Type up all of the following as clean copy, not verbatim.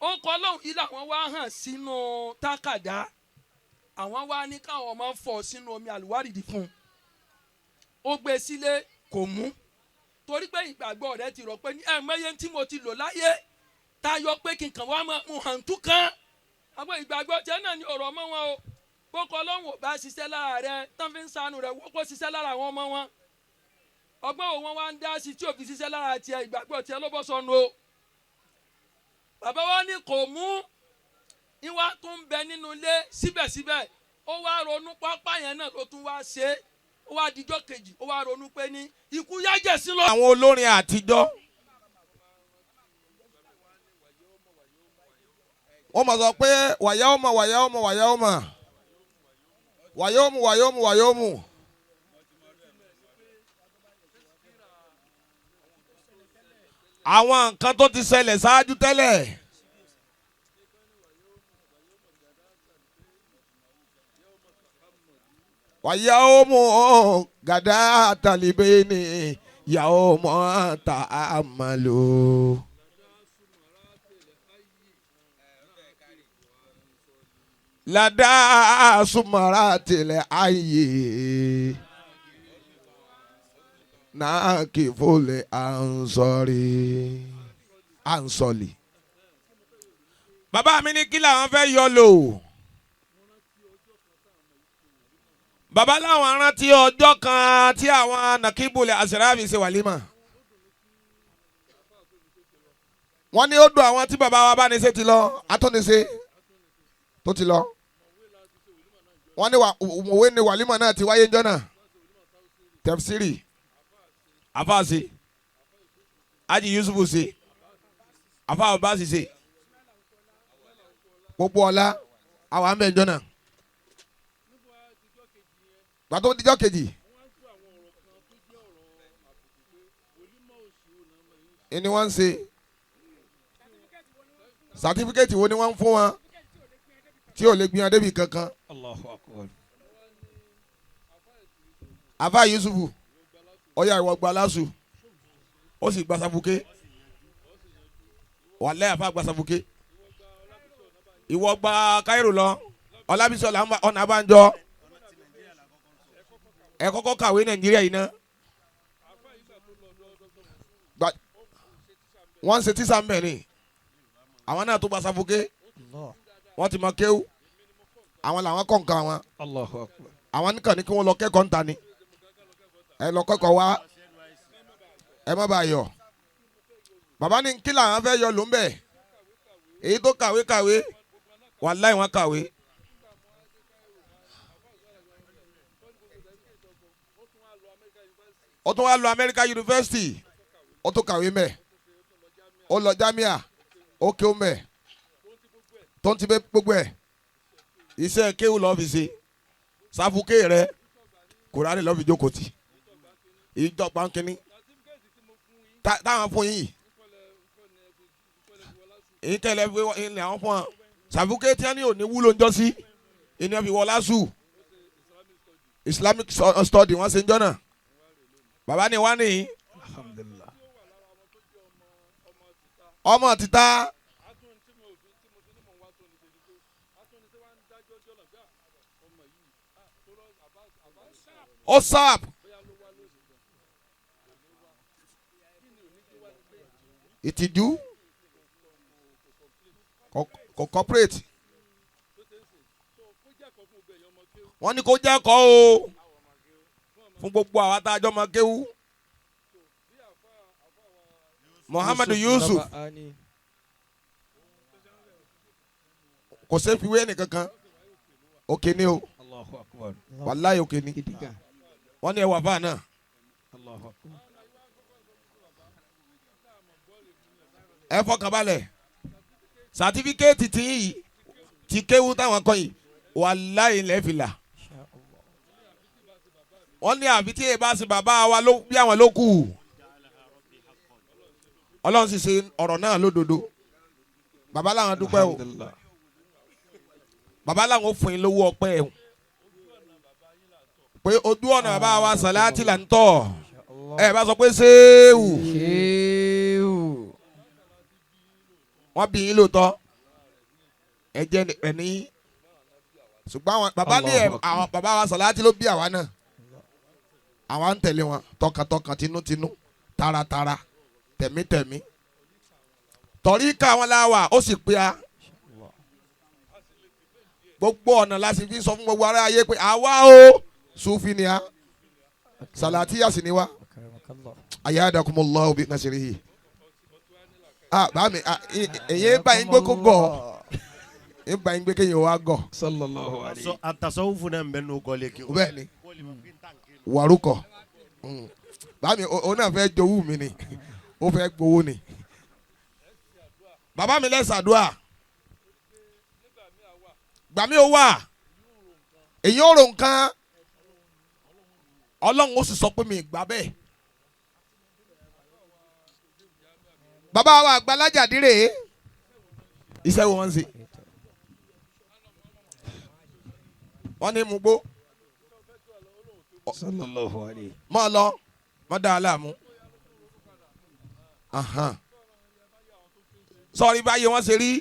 Ó kọ́ lóhùn yìí làwọn wá hàn sínú tákàdá, àwọn wá ní káwọn máa fọ̀ sínú omi àlùwárìdì fún un. Ó gbé sílé kò mú, torí pé ìgbàgbọ́ rẹ̀ ti rọ̀ pé ní ẹ̀mẹ́yẹ tí mo ti lò láyé tayọ pé kí n kàn wá máa mú hàǹtú kan. Àwọn ìgbàgbọ́ tiẹ̀ náà ní ọ̀rọ̀ mọ́ wọn o. Bókọ ọlọ́run ò bá ṣiṣẹ́ lára rẹ tán fi ń sanu rẹ wọ́n kó ṣiṣẹ́ lára àwọn ọmọ wọn. Ọgbọ́n wo wọn wá ń dá sí tí ò fi ṣiṣẹ́ lára tiẹ̀? Ìgbàgbọ́ tiẹ̀ ló bọ́ sọnù o. Bàbá wa ní kò mú, ìwà tó ń bẹ nínú ilé síbẹ̀síbẹ̀. Ó wá ronú pápá yẹn náà ló tún wá ṣe é. Ó wá dijọ́ kejì, ó wá ronú pé ní ikú yájẹ̀ sí lọ. Àwọn olórin àtijọ́ wọ́n mọ̀ sọ pé wàyà ọmọ wàyà ọmọ wàyà ọmọ wàyà ọmọ wàyà ọmọ wàyà ọmọ. Àwọn nǹkan tó ti ṣẹlẹ̀ ṣáájú tẹ́lẹ̀. Wàyà ọmọ gàdá tàlíbẹ́ ni yàwó mọ́ ta àmàlò. Lada sumara tilẹ̀ ayé náà kì í fọlẹ̀ ansọ́rí ansọ́lì. Bàbá mi ní kí làwọn fẹ́ yọ lò. Bàbá láwọn rántí ọjọ́ kan tí àwọn nàkíbulẹ̀ àṣíráàfin ṣe wàlímà. Wọ́n ní ó dùn àwọn tí bàbá wa bá ní ṣe ti lọ, atúnisẹ tó ti lọ. Wọ́n ní òwe ni wàlímà náà ti wáyé ńjọ́ náà. Tẹ̀fsírì àfáàṣe Haji Yusufu ṣe àfáà Abbas ṣe gbogbo ọ̀la àwọn àmì ẹ̀jọ́ náà. Gbàtó dijọ́ kejì ẹni wọ́n ń ṣe sàtífíkẹ́tì wo ni wọ́n ń fún wọn tí ò lè gbìyànjú débi kankan. Allahu Akbar. Àfáà Yusufu ọyá ìwọ gba aláṣù ó sì gba safuké wàlẹ́ àfáà gba safuké ìwọ gba Káírò lọ Ọlábísí ọ̀nà àbájọ ẹ kọ́kọ́ kàwé Nàìjíríà yìí ná. Wọ́n ń ṣe tíṣà mẹ́rin àwọn náà tó gba safuké wọ́n ti mọ kéwú àwọn làwọn kọ̀ nǹkan wọn. Allahu Akbar. Àwọn nìkan ní kí wọ́n lọ kẹ́kọ̀ọ́ ń ta ni ẹ lọ kẹ́kọ̀ọ́ wá ẹ má bàa yọ. Bàbá ní kí làwọn fẹ́ yọ ló ń bẹ̀ èyí tó kàwé kàwé wàláì wọ́n kàwé. Ó tún wá lọ America University ó tún kàwé mẹ́ ó lọ jamia ó kéwú mẹ́ tó ń ti bẹ́ gbogbo ẹ̀ iṣẹ́ kéwú lọ́ọ́ fi ṣe sáfùké rẹ kùránì lọ́ọ́ fi jókòó tì ìjọba kínní táwọn fún yìí ìkẹlẹ fi ilẹ̀ àwọn fún wa sáfùké tí wọ́n ní òní wúlò ńjọ́ sí ìní fi wọlá sù Islamic study wọ́n ṣe ń jọ́nà bàbá ni wá nìyí. Alhamdulillah. Ọmọ títa ó sáp ìtìjú kò corporate wọ́n ní kó jẹ́kọ̀ọ́ o fún gbogbo àwọn atájọ́ máa kéwú. Muhammadu Yusuf kò ṣe fi wé ẹnìkankan òkè ni o Allahu Akbar. wàláyé òkè ni wọ́n ní ẹwà fáà náà. Allahu Akbar. Ẹ fọkàn balẹ̀ sàtífíkẹ́ẹ̀tì tí yìí ti kéwú táwọn kọ́ yìí wàláyé lẹ́fìlà wọ́n ní àbí tí èèbá sí bàbá wa bí àwọn ló kù Ọlọ́run sì ṣe ọ̀rọ̀ náà lódodo. Bàbá làwọn dúpẹ́ o bàbá làwọn fún yín lówó ọpẹ́ ẹ̀ pé ojú ọ̀nà bàbá wa sàláàtì là ń tọ̀ ẹ bá sọ pé ṣéwù wọ́n bí yín lóòótọ́. Ẹ jẹ́ ẹni ṣùgbọ́n àwọn bàbá ní àwọn bàbá wa Sàláàtì ló bí àwa náà. Àwa ń tẹ̀lé wọn tọkàntọkàn, tinútinú, taratara, tẹ̀mítẹ̀mí. Tọ̀ríkà wọn la wà, ó sì pé a gbogbo ọ̀nà la sì fi sọ fún gbogbo ará ayé pé àwa o, Sufi ni a, Sàlàtì sì ni wa. Ayadakumullahu bi nasirihi. Ah, bá mi, èyí ń bá yín gbé kó gọ̀, ń bá yín gbé kéèyàn wá gọ̀. Sallallahu alayhi. Atasawufu náà ń bẹ nù kọ́lé kí o. Bẹ́ẹ̀ ni, wàrúkọ bá mi, òun náà fẹ́ jowú mi ni, ó fẹ́ gbowó ni. Bàbá mi lẹ́sàdúà gbàmí ó wà, èyí ó rò nǹkan, Ọlọ́run ó sì sọ pé mi gbà bẹ́ẹ̀. Bàbá wa àgbàlájà dírè, iṣẹ́ wo wọ́n ń ṣe? Wọ́n ní mugbó. Sallallahu alayhi. Mọ́ lọ mọ́ dá a láàmú. Sọ̀rí báyìí wọ́n ṣe rí.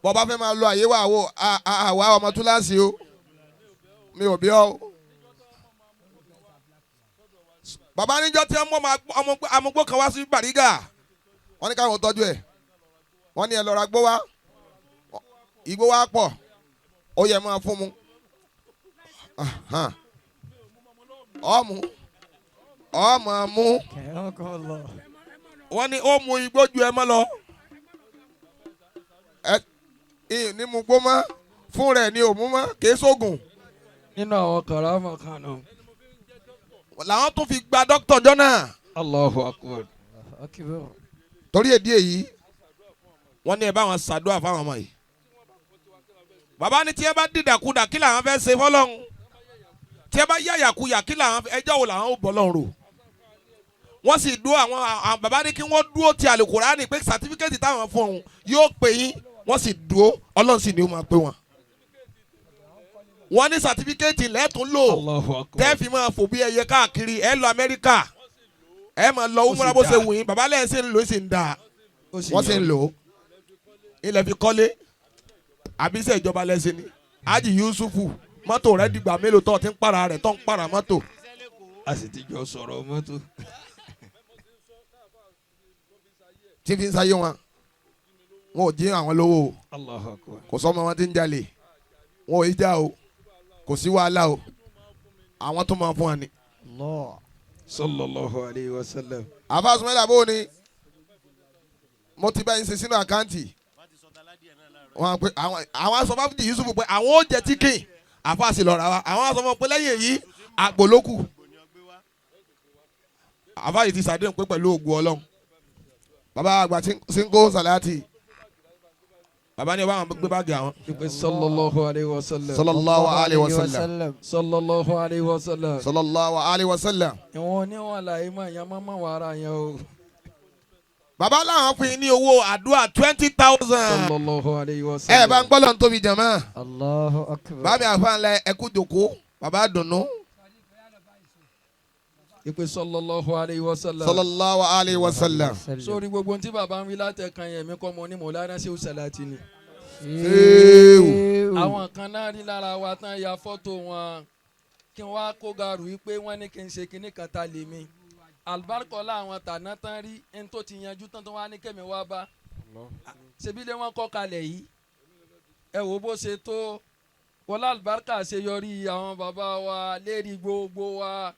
Bọ́ba fẹ́ máa lo àyè wà wò àwa ọmọ túláàsì o, mi ò bí ọ o. Bàbá níjọ́ tí wọ́n mú amúgbó kan wá sí Bàrígà, wọ́n ní káwọn tọ́jú ẹ̀, wọ́n ní ẹ lọ́ra gbó wá, igbó wá pọ̀, ó yẹ máa fún mu. Ọmú ọmọ mú, wọ́n ní ó mu igbó ju ẹ mọ́ lọ. Ẹ ní mu gbó mọ́ fún rẹ̀ ni ò mú mọ́, kì í sóògùn. Nínú àwọn kàràmọ̀ kan náà. Làwọn tún fi gba dókítà jọ náà. Allahu akbar. Torí èdè èyí wọ́n ní ẹ bá wọn ṣàdúrà fáwọn ọmọ yìí. Bàbá ní tí ẹ bá dìdàkudà kí làwọn fẹ́ ṣe fọlọ́run, tí ẹ bá yàyàkuyà kí làwọn ẹjọ́ wo làwọn ó bọ̀ lọ́run rò. Wọ́n sì dúró àwọn bàbá ní kí wọ́n dúró ti àlùkùránì pé sàtífíkẹ́tì táwọn fún òun yóò pè yín. Wọ́n sì dúró, Ọlọ́run sì ní ó máa pè wọ́n. Wọ́n ní sàtífíkẹ́tì lẹ́tùn lò tẹ́ fi máa fò bí ẹyẹ káàkiri, ẹ lọ Amẹ́ríkà, ẹ máa lọ umra bó ṣe wù yín. Bàbá lẹ́yìn sì ń lò ó, sì ń dà, wọ́n sì ń lò ó. Ilẹ̀ fi kọ́lé àbísẹ̀ ìjọba lẹ́sìn ni. Ájì Yusufu, mọ́tò rẹ̀ dìgbà mélòó tó ti ń para rẹ̀, tó ń para mọ́tò. A sì ti jọ sọ̀rọ̀ mọ́tò. Tí fi ń sáyé wọn, wọn ò jí àwọn lówó o. Kò sọ́mọ wọn ti ń jalè, wọn ò í já o, kò sí wàhálà o, àwọn tó máa fún wa ni. Sallallahu alayhi wa sallam. Àfa Sùmẹ́lá bó ni mo ti bá yín ṣe sínú àkáǹtì wọn pe àwọn aṣọ fáfitì Yusuf pé àwọn ó jẹ tíkìn, àfa sì lọ́ra wa, àwọn aṣọ fún pé lẹ́yìn èyí àpò ló kù. Àfa yìí ti ṣàdéhùn pé pẹ̀lú ògùn Ọlọ́run, bàbá àgbà Sinko Salati, bàbá ni wọ́n gbé báàgì àwọn. Ìpè sallallahu alayhi wa sallam. Sallallahu alayhi wa sallam. Sallallahu alayhi wa sallam. Sallallahu alayhi wa sallam. Ìwọ̀n oníwọ̀n làyè mọ̀ ìyá mọ́mọ́ wà ara yẹn o. Bàbá làwọn fún yín ní owó àdúrà 20,000. Sallallahu alayhi wa sallam. Ẹ bá ń gbọ́ lọ́n tóbi jàmá. Allahu akbar. Bàbá mi àfa ńlá ẹ kú jòkó, bàbá dùnú. Ìpè sallallahu alayhi wa sallam. Sallallahu alayhi wa sallam. Sórí gbogbo ohun tí bàbá ń wí látẹ̀kan yẹn, mi kọ́ mọ ní Mọ̀lánà Ṣéhù Sàlátì ni. Àwọn kan náà rí lára wa tán ya fọ́tò wọn kí wọ́n á kó garu wípé wọ́n ní kí n ṣe kinní kan ta lè mi. Àlùbáríkọ́lá àwọn tàná tán rí ẹni tó ti yanjú tán tó wá ní kẹ́mi wá bá. Ṣebí lé wọn kọ́ kalẹ̀ yìí. Ẹ wo bó ṣe tó wọlé àlùbáríkà ṣe yọrí àwọn bàbá wa lérí gbogbo wa.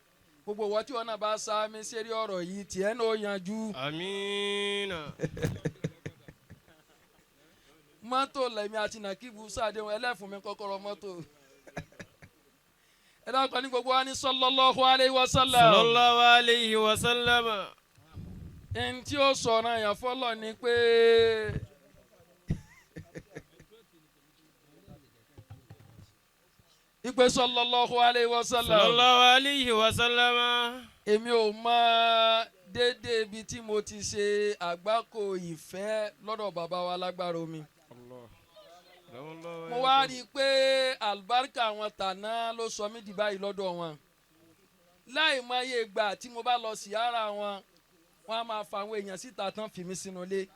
Gbogbo wọ́n tí wọn náà bá sá mi sérí ọ̀rọ̀ yìí tiẹ̀ náà ó yanjú. Amiina. Mọ́tò lẹ́mi àti nàkíbu sáde wọn ẹlẹ́fun mi kọ́kọ́rọ́ mọ́tò. Ẹ dákun ní gbogbo wa ní sallallahu alayhi wa sallam. Sallallahu alayhi wa sallam. Ẹni tí ó sọ̀rọ̀ yẹn fọlọ́ ni pé ìpè sallallahu alayhi wa sallam. Sallallahu alayhi wa sallam. Èmi ò mọ déédéé ibi tí mo ti ṣe àgbákò ìfẹ́ lọ́dọ̀ bàbá wa lágbára omi. Mo wá rí i pé àlùbáríkà àwọn tàná ló sọ mí di báyìí lọ́dọ̀ wọn. Láì mọ iye ìgbà tí mo bá lọ sí ara wọn, wọ́n á máa fa àwọn èèyàn síta tán fi mí sínú ilé.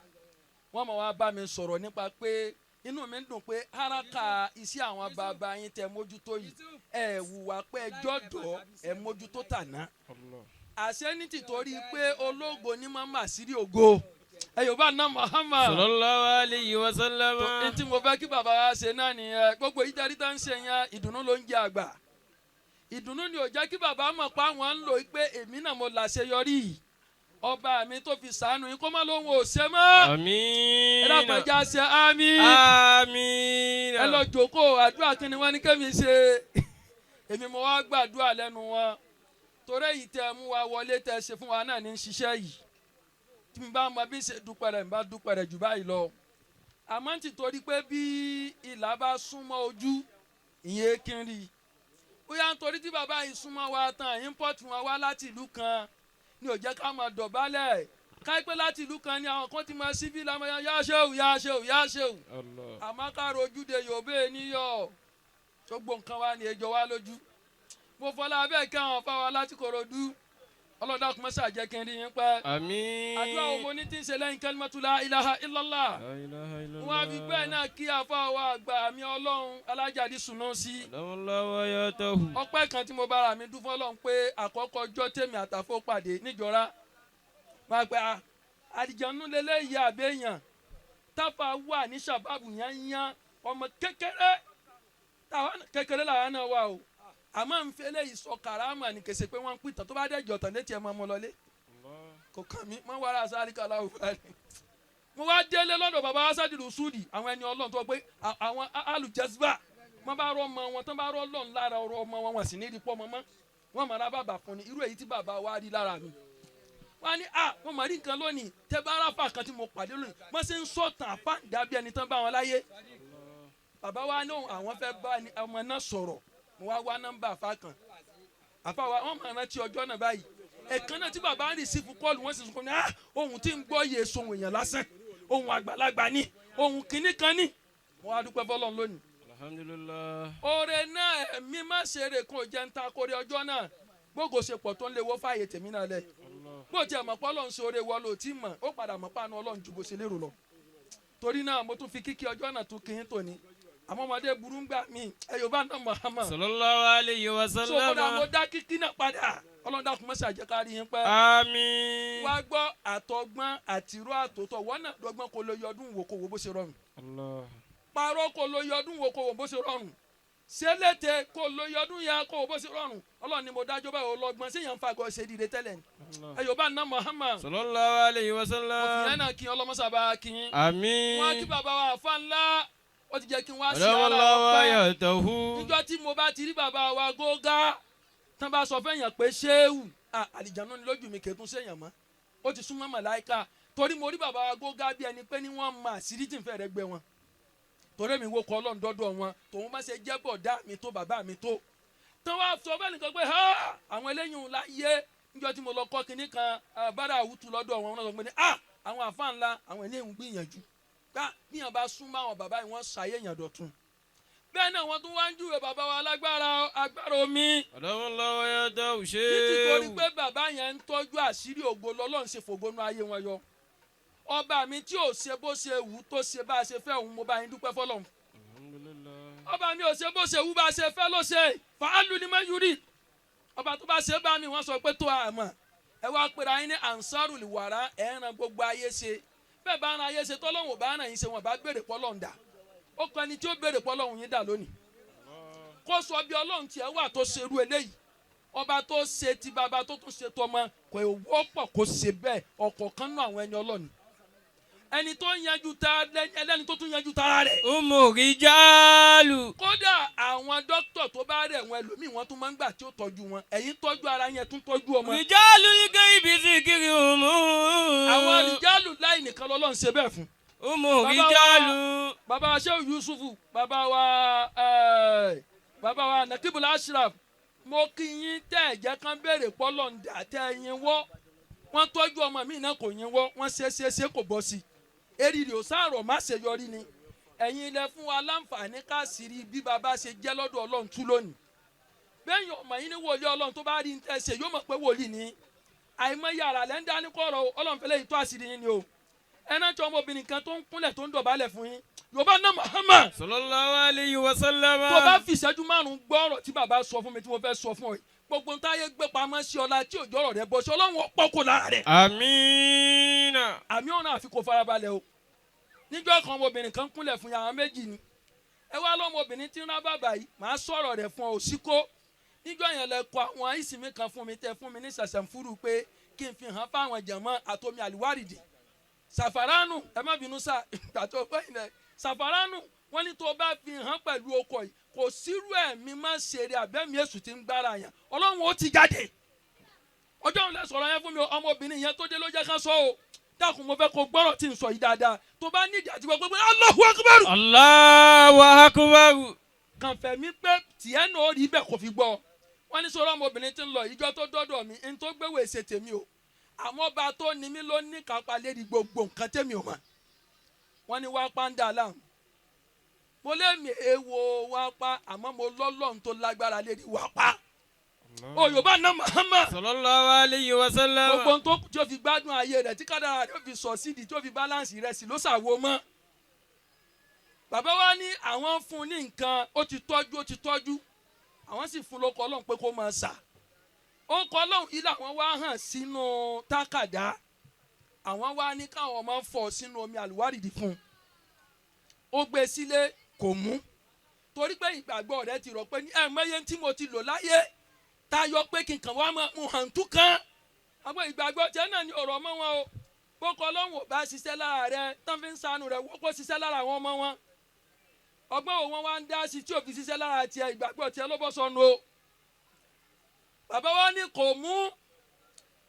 Wọ́n máa wá bá mi sọ̀rọ̀ nípa pé Inú mi ń dùn pé haraka iṣẹ́ àwọn bàbá yín tẹ mójútó yìí, ẹ wùwà pé ẹ jọ́dọ̀ ẹ mójútó tàná. Àṣẹ ní tìtorí pé ológo ní máa mà sírí ògo. Ẹ Yorùbá náà Muhammad. Sallallahu alayhi wa sallam. Tó ní tí mo fẹ́ kí bàbá wa ṣe náà nìyẹn. Gbogbo ìdarí tó ń ṣe yẹn, ìdùnnú ló ń jẹ àgbà. Ìdùnnú ni ò jẹ́ kí bàbá mọ̀ pé àwọn ń lò pé èmi náà mo làṣeyọrí yìí. Ọba mi tó fi sànù yín kó má lóhun ò ṣe mọ́. Àmín. Ẹ dákun, ẹ jẹ́ á ṣe àmín. Àmín. Ẹ lọ jókòó. Àdúrà kí ni wọ́n ní kémi ṣe? Èmi mo wá gbàdúrà lẹ́nu wọn torí èyí tẹ mú wa wọlé tẹ ṣe fún wa náà ní ṣiṣẹ́ yìí. Tí n bá mọ bí ṣe dúpẹ́ rẹ̀, n bá dúpẹ́ rẹ̀ jù báyìí lọ. Àmọ́ nítorí pé bí ìlà bá súnmọ́ ojú, ìyẹn kí n rí i bóyá nítorí tí bàbá yìí súnmọ́ wa tán, import wọn wá láti ìlú kan ní ò jẹ́ ká máa dọ̀bálẹ̀ káípẹ́. Láti ìlú kan ní àwọn kan ti máa síbí lámọ́, yá ṣéwù, yá ṣéwù, yá ṣéwù. Àmọ́ ká rojúde yòóbé níyọ̀, gbogbo nǹkan wa ní ejò wa lójú. Mo fọlá abẹ́ kí àwọn fáwọn láti Kòròdú. Ọlọ́dà kò mọ́sá jẹ́ kí n rí yín pẹ́. Àmín. Àdúrà wo mo ní tí ń ṣe lẹ́yìn kalimatu la ilaha illallah? La ilaha illallah. Wọn á fi bẹ́ẹ̀ náà kí àfọwọ́ àgbà mi Ọlọ́run alájàdí sùnú sí. Allahu ayatahu. Ọpẹ́ kan tí mo bára mi dún fọlọ́run pé àkọ́kọ́ ọjọ́ tèmi àtàfó pàdé níjọra, máa pẹ́ a àdìjọ́nú lélẹ́yìí àbẹ́yàn táfà wà ní sàbábù yányán, ọmọ kékeré kékeré làwọn náà wà o. Àmọ́ n fẹ́ léyìí sọ kàràmà ní kèsè pé wọ́n ń pìtàn tó bá dẹ̀ jọ̀tàn létí ẹ̀ máa mú lọlé, kò kàn mí mọ́ wàrà sáré kàlà òfurufú. Mo wá délé lọ́dọ̀ bàbá asádìrú súdì, àwọn ẹni Ọlọ́run tó pé àwọn alùjẹ́síbà, wọ́n bá rọ ọmọ wọn tán, bá rọ Ọlọ́run lára ọ̀rọ̀ ọmọ wọn, wọ́n sì ní ìdípọ̀ ọmọ mọ́ wọ́n mọ̀ rábàbà fún ni. Irú èyí tí bàbá wa rí lára mi, wọ́n á ní à wọ́n mọ̀ rí nǹkan lónìí. Tẹ́ bá ráfà kan tí mo pàdé lónìí, wọ́n ṣe ń sọ̀tàn àpáǹdà bí ẹni tán bá wọn láyé. Bàbá wa ní àwọn fẹ́ bá ọmọ náà sọ̀rọ̀. Mo wá wá nọ́mbà àfa kan, àfa wa wọ́n máa rántí ọjọ́ náà báyìí. Ẹ̀kan náà tí bàbá ń rìsífù kọ́ọ̀lù, wọ́n sì sọ fún mi, ah, ohun tí ń gbọ́ yé sohun èèyàn lásán, ohun àgbàlagbà ni, ohun kìíní kan ní. Mo wá dúpẹ́ fọlọ́run lónìí. Alhamdulillah. Oore náà ẹ̀mí má ṣe eré kan ò jẹ́ ń ta kórè ọjọ́ náà. Gbogbo ṣe pọ̀ tó ń léwó fààyè tèmi náà lẹ̀. Bó tiẹ̀ mọ̀ pé Ọlọ́run ṣe oore wọ ló tí mọ̀, ó padà mọ̀ pàánù Ọlọ́run ju bó ṣe lérò lọ. Torí náà mo tún fi kíkí ọjọ́ náà tún kíyín tòní. Àmọ́ ọmọdé burú ń gbà mí, ẹ Yorùbá náà Muhammad. Sallallahu alayhi wa So kódà mo sallam. dá kíkí náà padà. Ọlọ́run dákun mọ́ṣá jẹ́ ká rí yín pẹ́. Àmín. Wá gbọ́, àtọgbọ́n àtìró àtòtọ̀ wọ́n náà dọ́gbọ́n kó lóye ọdún wò, kó wo bó ṣe rọrùn. Allah. Parọ́ kó lóye ọdún wò, kó wo bó ṣe rọrùn. Ṣẹlẹ̀tẹ̀ kó lóye ọdún yẹn, kó wo bó ṣe rọrùn. Ọlọ́run ni mo dájọ́ báyìí, ọlọ́gbọ́n ṣé yẹn ń fagbọ́ ṣe dìde tẹ́lẹ̀ ni. Allah. Ẹ Yorùbá náà Muhammad. Sallallahu alayhi wa sallam. Òfin náà kí ọlọ́mọṣàbá kí yín. Àmín. Wọ́n á kí bàbá wa àfa ńlá, ó ti jẹ́ kí n wá sí ara Allahu ọpẹ́. ayatahu. Níjọ́ tí mo bá ti rí bàbá wa gógá tán, bá sọ fẹ́yàn pé ṣéwù, àlìjánu ni lójú mi, kẹ́tún séèyàn mọ́, ó ti súnmọ́ màláìka. Torí mo rí bàbá wa gógá bí ẹni pé ní wọ́n mọ àṣírí tí ń fẹ́ rẹ gbé wọn, torí mi wo kọ́ Ọlọ́run dọ́dọ̀ wọn tòun bá ṣe jẹ́ bọ̀dá mi tó bàbá mi tó tán wá sọ fẹ́ nìkan pé ha àwọn eléyìí ń láyé. Níjọ́ tí mo lọ kọ́ kinní kan bára àwùtú lọ́dọ̀ wọn, wọ́n sọ pé ní àwọn àfa ńlá, àwọn eléyìí ń gbìyànjú gbá bíyàn bá súnmọ́ àwọn bàbá yìí, wọ́n ṣàyẹ̀yàn dọ̀tun. Bẹ́ẹ̀ náà wọ́n tún wá ń júwe bàbá wa lágbára agbára omi. Allahu ayatahu. Nítorí Ṣéwù. pé bàbá yẹn ń tọ́jú àṣírí ògo lọ́lọ́run ṣe fògo nu ayé wọn yọ. Ọba mi tí ò ṣe bó ṣe wù tó ṣe bá a ṣe fẹ́ òun, mo bá yín dúpẹ́ fọlọ́run. Alhamdulillah. Ọba mi ò ṣe bó ṣe wù, bá a ṣe fẹ́ ló ṣe, fàálù ni mẹ́yúrì. Ọba tó bá ṣe bá mi, wọ́n sọ pé tó àmọ́ ẹ wá pera yín ní ansarul wàrà, ẹ̀ ń ran gbogbo ayé ṣe. Bẹ́ẹ̀ bá ran ayé ṣe, tọ́lọ́hún ò bá ràn yín ṣe, wọn bá béèrè pọ́lọ́hún dà. Ó kọ ẹni tí ó béèrè pọ́lọ́hún yín dà lónìí, kó sọ bí Ọlọ́run tiẹ̀ wà tó ṣerú eléyìí. Ọba tó ṣe ti bàbá tó tún ṣe tọmọ, kò wọ́pọ̀ kó ṣe bẹ́ẹ̀. Ọ̀kọ̀ọ̀kan nú àwọn ẹni Ọlọ́run, ẹni tó yanjú ta ẹlẹ́ni tó tún yanjú tara rẹ̀. Umu rijalu. Kódà àwọn dókítà tó bá rẹ̀ wọn, ẹlòmíì wọn tún máa ń gbà tí ó tọ́jú wọn. Ẹ̀yin tọ́jú ara yẹn, tún tọ́jú ọmọ. Rijalu ligaibi zikiri umu. Àwọn rìjálù láì nìkan lọ́lọ́run ṣe bẹ́ẹ̀ fún. Umu Bàbá wa- rijalu. Bàbá wa Shehu Yusufu, bàbá wa Nakibul Ashraf, mo kí yín. Tẹ́ ẹ̀ jẹ́ kán béèrè pọ́lọ̀ ń dà tẹ́ ẹ yín wọ́. Wọ́n tọ́jú ọmọ mi náà, kò yín wọ́. Wọ́n ṣe ṣe ṣe, kò bọ́ sí i. Eriri ò sáàrọ̀ má ṣe yọrí ni. Ẹ̀yin ilẹ̀ fún wa láǹfààní káàsìrì bí bàbá ṣe jẹ́ lọ́dọ̀ Ọlọ́run tú lónìí. Bẹ́ẹ̀ yàn ọmọ yín ní wòlíì Ọlọ́run, tó bá rí ní tẹ́ ṣe, yóò mọ̀ pé wòlíì ni. Àìmọye àrà lẹ́ ń dání kọ̀rọ̀ o. Ọlọ́run fẹ́lẹ́ yìí tó àṣírí yín ni o. Ẹná tí ọmọbìnrin kan tó ń kúnlẹ̀ tó ń dọ̀bálẹ̀ fún yín. Yorùbá náà Muhammad. Sallallahu alayhi wa sallam. Tó bá fi ìṣẹ́jú 5 gbọ́ ọ̀rọ̀ tí bàbá sọ fún mi tí mo fẹ́ sọ fún ọ yìí, gbogbo ń táyé gbé pamọ́ sí ọlá tí òjò ọ̀rọ̀ rẹ bọ́ sí Ọlọ́run ó pọ̀ kó lára rẹ̀. Amiina. Àmì ọ̀nà àfi kò farabalẹ̀ o. Níjọ́ kan ọmọbìnrin kan kúnlẹ̀ fún yàrá méjì ni. Ẹ wá lọ́mọbìnrin tí ń rá bàbà yìí, màá sọ̀rọ̀ rẹ̀ fún ọ òsíkó. Níjọ́ yẹn lẹ kọ àwọn ìsinmi kan fún mi tẹ fún mi ní sàṣàǹfúrú pé kí n fi hàn fáwọn jàmọ́ àtomi àlùwárìdì. Sàfàránù ẹ má bínú sá ìgbà tó pẹ́ ilẹ̀ sàfàránù wọ́n ní tó bá fi hàn pẹ̀lú ọkọ̀ yìí kò sírú ẹ̀mí má ṣeré àbẹ́mi èṣù ti ń gbára yàn Ọlọ́run ó ti jáde. Ọjọ́ òun lẹ sọ̀rọ̀ yẹn fún mi ọmọbìnrin yẹn tó dé ló jẹ́ ká sọ o. Dákun mo fẹ́ kó gbọ́rọ̀ tí n sọ yìí dáadáa tó bá nídìí àti gbọ́ pé Allahu Akbar. Allahu Akbar. Kàn fẹ́ mi pé tiẹ̀ náà rí bẹ́ẹ̀ kò fi gbọ́. Wọ́n ní sọ̀rọ̀ ọmọbìnrin tí ń lọ ìjọ tó dọ́dọ̀ mi n tó gbéwò èsè tèmi o. Àmọ́ ọba tó ní mi ló ní kápá lérí gbogbo nǹkan tèmi ò mọ̀. Wọ́n ní wá pa ń dà láàmú. Mo lé mi èèwọ̀ wá pa àmọ́ mo lọ́lọ́run tó lágbára lérí wá pa. O Yorùbá náà Muhammad. Sallallahu alayhi wa sallam. Gbogbo tó tí o fi gbádùn ayé rẹ̀ tí kádàrá rẹ̀ ó fi sọ sídìí tí ó fi báláǹsì rẹ̀ sí ló ṣàwo mọ́. Bàbá wa ní àwọn fún ní nǹkan ó ti tọ́jú àwọn sì fún lóko Ọlọ́run pé kó máa sà. Ó kọ Ọlọ́run yìí làwọn wá hàn sínú tákàdá. Àwọn wá ní káwọn máa fọ̀ sínú omi àlùwárìdì fún un. Ó gbé sílé kò mú. Torí pé ìgbàgbọ́ rẹ̀ ti rọ̀ pé ní ẹ̀mọ́yé tí mo ti lò láyé tayọ pé kí n kàn wá máa mú hàǹtú kan. Àwọn ìgbàgbọ́ tiẹ̀ náà ní ọ̀rọ̀ mọ́ wọn o. Bókọ Ọlọ́run ò bá ṣiṣẹ́ lára rẹ̀ tán fi ń sanu rẹ̀ wọ́pọ̀ ṣiṣẹ́ lára àwọn ọmọ wọn. Ọgbọ́n òun wá ń dá sí tí ò fi ṣiṣẹ́ lára tiẹ̀ ìgbàgbọ́ tiẹ̀ ló bọ́ sọnù o. Bàbá wa ní kò mú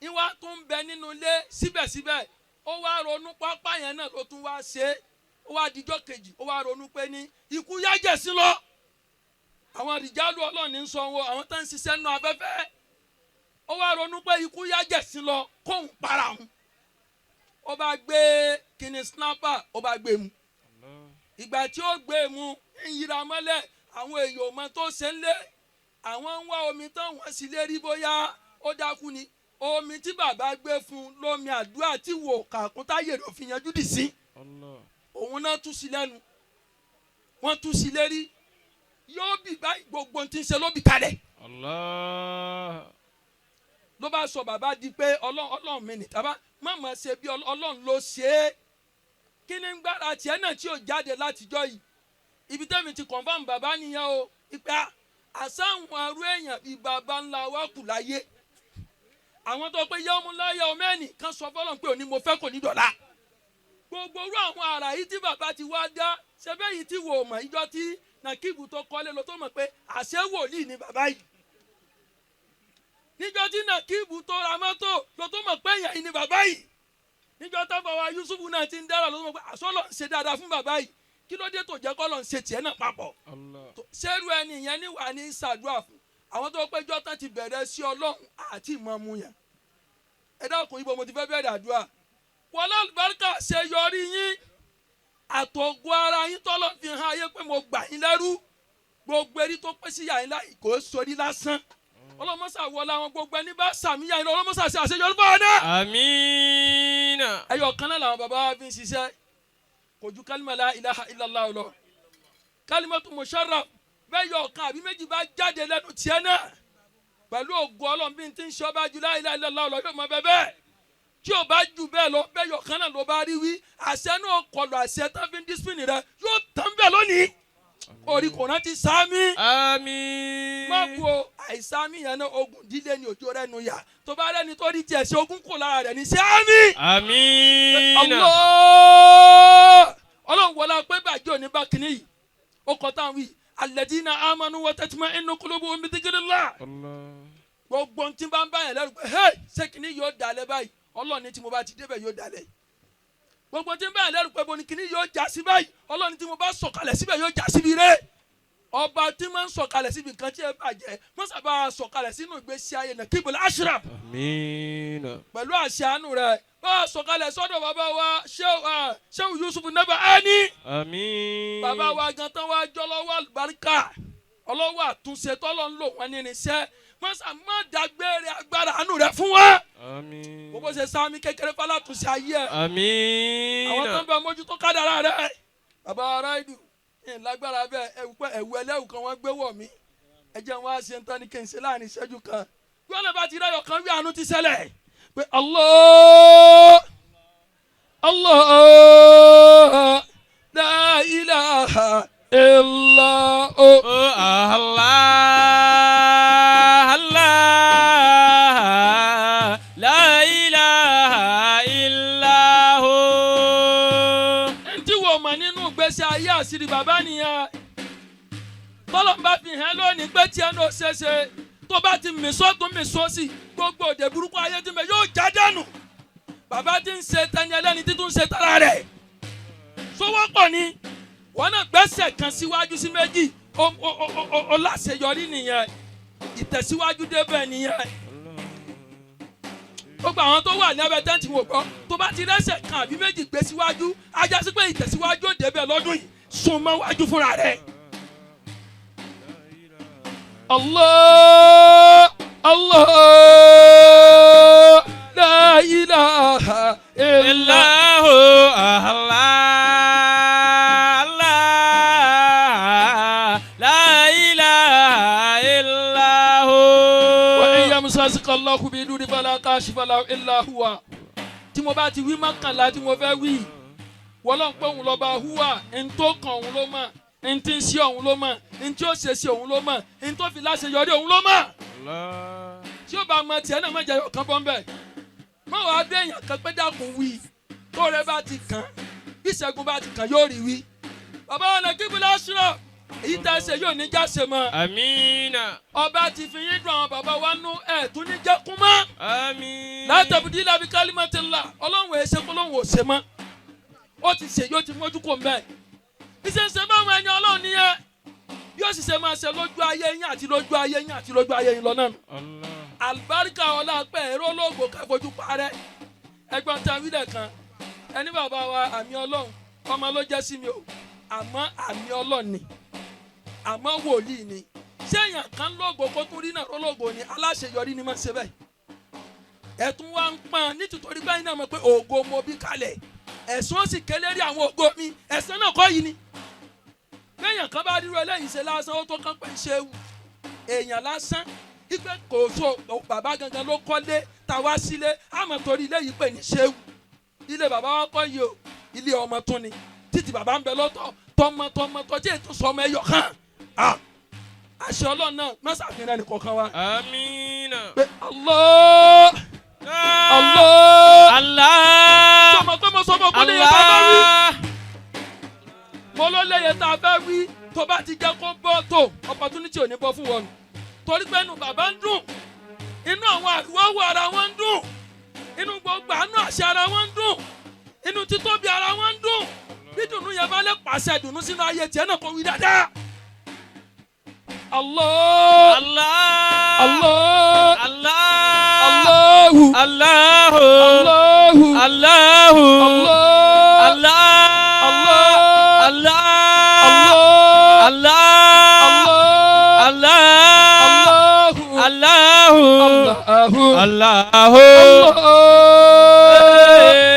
ìwà tó ń bẹ nínú ilé síbẹ̀síbẹ̀ ó wá ronú pápá yẹn náà ló tún wá ṣe é. Ó wá dijọ́ kejì ó wá ronú pé ní ikú yájẹ̀ sí lọ. Àwọn àdìjálù Ọlọ́run ní sọ wọn àwọn tó ń ṣiṣẹ́ nínú afẹ́fẹ́. Ó wá ronú pé ikú yájẹ̀ sí lọ kóun para òun. Ó bá gbé kíni snapper ó bá gbé mu. Ìgbà tí ó gbé mu ń yíra mọ́lẹ̀ àwọn èèyàn ò mọ tó ṣe ń lé. Àwọn ń wá omi tán wọ́n sì lè rí bóyá ó dákú ni. Omi tí bàbá gbé fún lómi àdúrà tí wò kàkún táyé rẹ̀ fi yanjú dì sí. Òun náà tú sí lẹ́nu. Wọ́n tú sí lérí. Yóò bì báyìí gbogbo tí ń ṣe ló bì kalẹ̀. Ló bá sọ bàbá di pé Ọlọ́run mi nì tábà má mà ṣe bí Ọlọ́run ló ṣe é. Kí ni ń gbára tiẹ̀ náà tí ò jáde látijọ́ yìí? Ibi tẹ́mi ti confirm bàbá nìyẹn o. Ìpè àsáwọn arú èèyàn bíi bàbá ńlá wa kù láyé. Àwọn tó pé yẹ́wọ́n láyé ọmọ ẹnì kan sọ fọlọ́n pé òní mo fẹ́ kò ní dọ̀la. Gbogbo orú àwọn àrà yìí tí bàbá ti wá dá ṣẹbẹ́ yìí tí wò mọ̀ ìjọ tí Nàkíbù tó kọ́lé lọ tó mọ̀ pé àṣẹ wòlíì ni bàbá yìí. Níjọ́ tí Nàkíbù tó ra mọ́tò lọ tó mọ̀ pé èèyàn yìí ni bàbá yìí. Níjọ́ tó bá wa Yusufu náà ti ń dára lọ tó mọ̀ pé àṣọ lọ ń ṣe dáadáa fún bàbá yìí. Kí ló dé tó jẹ́ kọ́ lọ ń ṣe tiẹ̀ náà papọ̀? Ṣerú ẹni yẹn ní wà ní ṣàdúrà fún. Àwọn tó péjọ tán ti bẹ̀rẹ̀ sí Ọlọ́run àti ìmọ̀ọ́mú yẹn. Ẹ dákun ibo mo ti fẹ́ bẹ̀rẹ̀ àdúrà. Wọlé àlùbáríkà ṣe yọrí yín. Àtọ̀gọ́ ara yín tọ́lọ́ fi hàn ayé pé mo gbà yín lẹ́rú. Gbogbo erí tó pé sí yà yín láì kò sórí lásán. Ọlọ́mọ́sà wọlé àwọn gbogbo ẹni bá sàmì yà yín lọ ọlọ́mọ́sà ṣe àṣeyọrí fún ọ náà. Àmín. Ẹyọ kan náà làwọn bàbá wa fi ń ṣiṣẹ́. Kò ju kálímà la ilaha illallah lọ. Kálímà tó musharraf bẹ́ẹ̀ yọ ọ̀kan àbí méjì bá jáde lẹ́nu tiẹ̀ náà. Pẹ̀lú ògo Ọlọ́run bí n ti ń ṣe ọba ju la ilaha illallah lọ yóò mọ bẹ́ẹ̀ bẹ́ẹ̀. Tí o bá ju bẹ́ẹ̀ lọ bẹ́ẹ̀ yọ kan náà ló bá rí wí. Àṣẹ náà kọlù àṣẹ tán fi ń dísípìnì rẹ yóò tán bẹ́ẹ̀ lónìí. Orí kò rántí sáámi. Àmín. Má bu o àìsáámi yẹn náà ogun dílé ni òjò rẹ nu yà. Tó bá rẹ́ni tó rí tiẹ̀ ṣe ogun kò lára rẹ̀ ní sáámi. Àmín. Allah. Ọlọ́run wọlé pé bàjẹ́ òní bá kínní yìí. Ó kọ́ táwọn wí. Alladina amanu wa tatma'innu qulubuhum bi dhikrillah. Gbogbo ohun tí bá ń bá yẹn lẹ́rù pé hey ṣé kínní yóò dalẹ̀ báyìí. Ọlọ́run ní tí mo bá ti débẹ̀ yóò dalẹ̀. Gbogbo tí ń bá yẹn lẹ́rù pé bo ni kínní yóò já sí báyìí. Ọlọ́run ní tí mo bá sọ̀kalẹ̀ síbẹ̀ yóò já síbi rẹ̀. Ọba tí máa ń sọ̀kalẹ̀ síbi nǹkan tí ẹ bàjẹ́ wọ́n sábà sọ̀kalẹ̀ sínú ìgbésí ayé Nakibul Ashraf. Àmín. Pẹ̀lú àṣẹ àánú rẹ̀ bá a sọ̀kalẹ̀ sọ́dọ̀ bàbá wa Shehu Yusuf Nabahani. Àmín. Bàbá wa gan tán wá jọ lọ́wọ́ àlùbáríkà ọlọ́wọ́ àtúnṣe tọ́lọ́ ń lò wọ́n ní irinṣẹ́ wọ́n sà má dágbére agbára àánú rẹ̀ fún wa. Àmín. Gbogbo ṣe sáámi kékeré fálátúnṣe ayé ẹ̀. Àmín. Àwọn tó ń bẹ mójútó kádàrá rẹ̀. Bàbá aráàlú ẹ̀ lágbára bẹ́ẹ̀, ẹ̀wù pé ẹ̀wù ẹlẹ́wù kan wọ́n gbé wọ̀ mí, ẹ jẹ́ wọn á ṣe ń tán ní kí n ṣe láàrin ìṣẹ́jú kan. Bí wọ́n lè bá ti ráyọ̀ kan wí, àánú ti ṣẹlẹ̀ pé Allah Allah la ilaha illa hu. Allah Allah la ilaha illa hu. Ntí wo mọ̀ nínú ìgbésí ayé àṣírí bàbá nìyẹn, tọ́lọ̀ ń bá fi hàn lónìí pé tiẹ̀ ní òṣèṣe tó bá ti mì sọ́tún mì sósì, gbogbo òde burúkú ayé ti mẹ yóò já dànù. Bàbá ti ń ṣe tẹni ẹlẹ́ni títún ṣe tara rẹ̀ sówọ́pọ̀ ni. Wọn náà gbẹ́sẹ̀ kan síwájú sí méjì, ó láṣeyọrí nìyẹn, ìtẹ̀síwájú débẹ̀ nìyẹn. Gbogbo àwọn tó wà ní abẹ́ tẹ́ǹtì wò gbọ́, tó bá ti rẹ́sẹ̀ kan àbí méjì gbé síwájú, ajá sí pé ìtẹ̀síwájú ò débẹ̀ lọ́dún yìí, sún mọ́ wájú fúnra rẹ̀. Allah Allah la ilaha illa Illa hu. Allah Allah la ilaha illa hu. Wa in yamsaska Allahu bidurrin fala kashifa lahu illa huwa. Tí mo bá ti wí mọ́kànlá tí mo fẹ́ wí, wọ́n lọ́n pé òun lọ́ba húwà, n tó kàn òun ló mọ̀, n tí ń ṣe òun ló mọ̀, n tí ó ṣe ṣe òun ló mọ̀, n tó fi láṣeyọrí òun ló mọ̀. Tí ó bá mọ tiẹ̀ náà, má jẹ́ ọ̀kan bọ́ ń bẹ̀. Má wàá bí èèyàn kan pé dákun wí, tó rẹ bá ti kàn, bí ìṣẹ́gun bá ti kàn, yóò rí wí. Bàbá wọn lọ kíbi lásìrò, èyí tá a ṣe yóò ní jáse mọ́. Amina. Ọba ti fi yín dùn àwọn bàbá wa nú, ẹ̀ tún ní jẹ́kún mọ́. Amin. Látàbùdí làbí kálímọ̀tìlá, ọlọ́run ẹ̀ ṣe kó lóun ò ṣe mọ́, ó ti ṣe, yóò ti mójú kó mbẹ́. Iṣẹ́ ń ṣe báwọn ẹni ọlọ́run nìyẹn, yóò sì ṣe máa ṣe lójú ayé yín àti lójú ayé yín àti lójú ayé yín lọ náà nù. Allah. Àlùbáríkà ọlá pẹ́ ẹ̀rọ olóògbò káfojú parẹ́. Ẹgbọ́n tí a wí lẹ́ẹ̀kan, ẹni bàbá wa àmì ọlọ́run ọmọ ló jẹ́ sí mi o, àmọ́ àmì ọlọ́run ni, àmọ́ wòlíì ni. Ṣé èèyàn kan lóògbò kó tún rí náà lóògbò ni? Aláṣeyọrí ni máa ń ṣe bẹ́ẹ̀. Ẹ̀tún wa ń pọ́n nítorí báyìí náà mọ̀ pé ògo mo bí kalẹ̀, ẹ̀sùn ó sì kélé rí àwọn ògo mi, ẹ̀sán náà kọ́ yìí ni. Béèyàn kan bá rírọ eléyìí ṣe lásán, ó tó kán pé ń ṣe wù èèyàn lásán ipe kò so. Bàbá gangan ló kọ́lé tá a wá sílé, àmọ́ torí ilé yìí pè ní ṣéwù. Ilé bàbá wa kọ́ yìí o, ilé ọmọ tún ni, títí bàbá ń bẹ lọ́tọ̀, tọmọtọmọ tọ́jú ètò sọmọ ẹyọ kan. Àṣẹ ọlọ́run náà má ṣàfihàn ẹnì kọ̀ọ̀kan wa. Amina. Pé Allah Allah. Allah. Sọmọ pé mo sọmọ kó lè yẹ tá a bá wí. Allah. Mo ló lè yẹ tá a bá wí, tó bá ti jẹ́ kó bọ́ tó opportunity ò ní bọ́ fún wọn, torí pé inú bàbá ń dùn, inú àwọn àríwáwò ara wọn ń dùn, inú gbogbo àánú àṣẹ ara wọn ń dùn, inú títóbi ara wọn ń dùn. Bí dùnú yẹn bá lè pàṣẹ dùnú sínú ayé tiẹ̀ náà, kó wí dáadáa. Allah. Allah. Allah. Allah. Allahu. Allahu. Allahu. Allahu. Allah. Allah. Allah. Allah. Allah. Allah. Allah. Allah. Allahu. Allahu. Allahu. Allahu. Allah.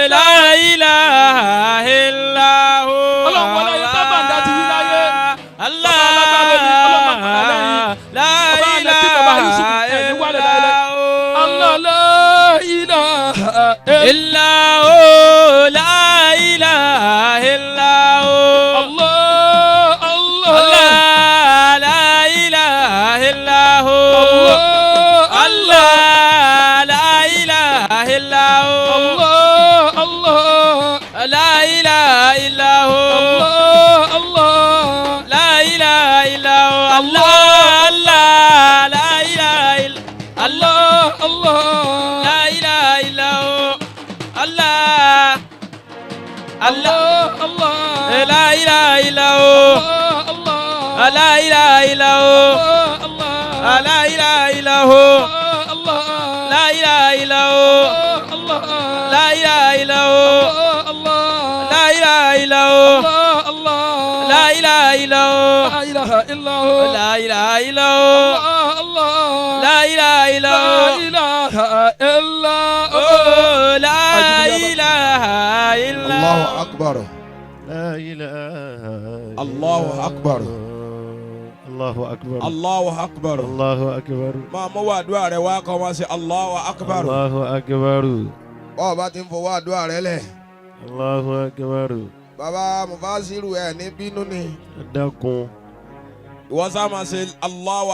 La ilaha illa hu. Ọlọ́run wọlé ayé tábà ń dá ti wí láyé. Allah. Bàbá alágbára ni, Ọlọ́run máa padà lẹ́yìn. La Bàbá alẹ́ tí bàbá Yusuf ilaha ẹ̀ ní wálẹ̀ láyé. illa hu. Allah la ilaha Illa hu. La ilaha illa hu. Allah Allah. Allah. La ilaha illa hu. Allah. Allah. La ilaha illa hu. Allah Allah. La ilaha illa hu. Allah Allah. La ilaha illa hu. Allah Allah. La ilaha illa Allah. Allah Allah. La ilaha illa hu. Allah. Allah. Allah. La ilaha illa hu. Allah. La ilaha illa hu. Allah. La ilaha illa hu. Allah. La ilaha illa hu. Allah. La ilaha illa hu. Allah. La ilaha illa hu. Allah. La ilaha illa hu. La ilaha illa hu. La ilaha illa hu. Allah. La ilaha illa La hu. ilaha illa hu. Oh, la ilaha illa Allahu akbar. La ilaha Allahu akbar. Allahu akbar. Allahu akbar. Allahu akbar. Máa mú wàdúrà rẹ wá kọ́ máa ṣe Allahu akbar. Allahu akbar. Bọ́ọ̀ bá ti ń fọwọ́ àdúrà rẹ lẹ̀. Allahu akbar. Bàbá Mufasiru ẹ̀ ní bínú ni. Dákun. Ìwọ sá máa ṣe Allahu